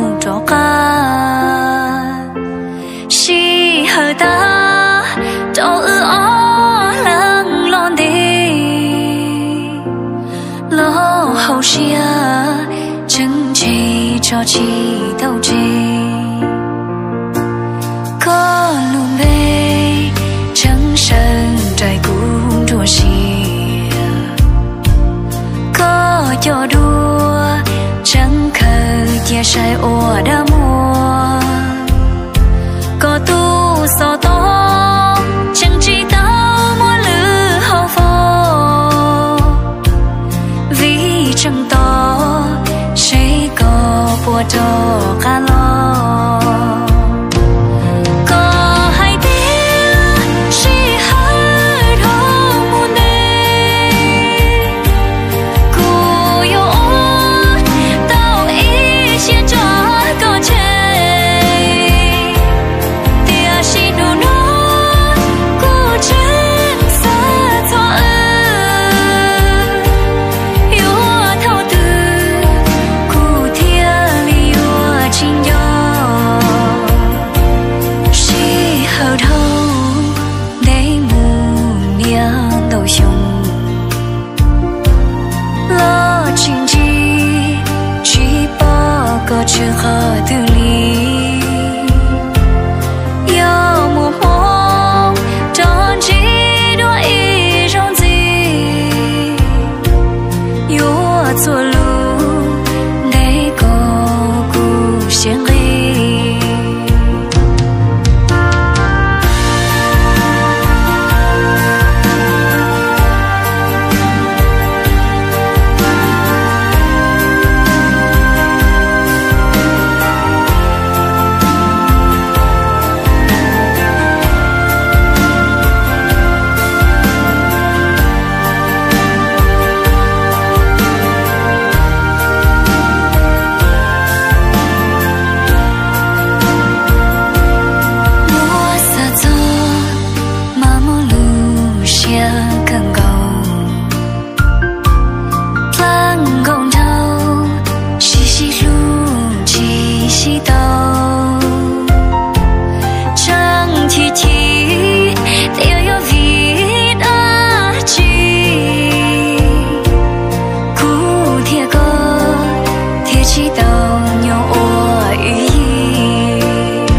mus rov qab. Sij hawm tag rau wb ob leeg los ntev, los hauv siab tseem ntshe tso tsis tau tseg. Koj lub npe tseem sawv nraim kuv nruab siab, koj cov duab tseem khaws cia saib ua dab muag. Koj tus xov tooj tseem tsis tau muaj lwm hauv fo, vim tseem tos seb koj puas rov qab los. Koj hais tias sij hawm dhau mus ntev, kuv yuav ua tau ib siab nrog koj tseg. Tiam sis hnub no kuv tseem xav txog wb, yuav thaum twg kuv thiaj li yuav tsis nco. Sij hawm dhau ntev mus niaj ntau xyoo, los tsis ntsib tsis pom koj tsw qhov twg li. Yog muaj hmoo rov ntsib dua ib zaug ntxiv, yuav txhua lub ntev koj kuv siab nqis. Muab xav txog mas muaj lub siab kawg nkaus, dlaab nkaus nraug sib sib hlub tsis sib tau. Tseem chim chim tias yog vim dab tsi kuv thiab koj thiaj tsis tau nyob ua ib yig.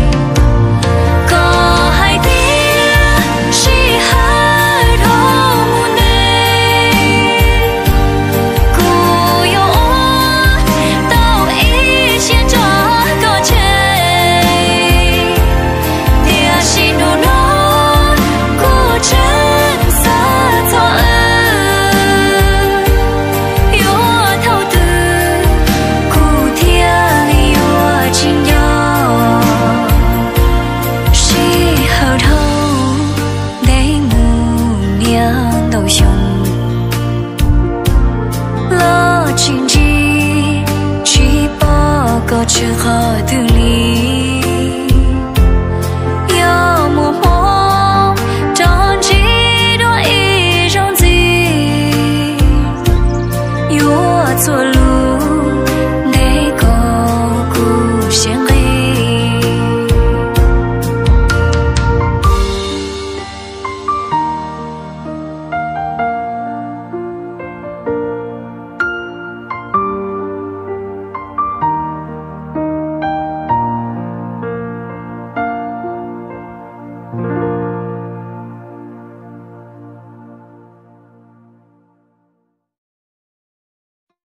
Koj hais tias sij hawm dhau mus ntev, kuv yuav ua tau ib siab nrog koj tseg. Tiam sis hnub no kuv tseem xav txog wb, yuav thaum twg kuv thiaj li yuav tsis nco. Sij hawm dhau ntev mus niaj ntau xyoo, los tsis ntsib tsis pom koj tsw qhov twg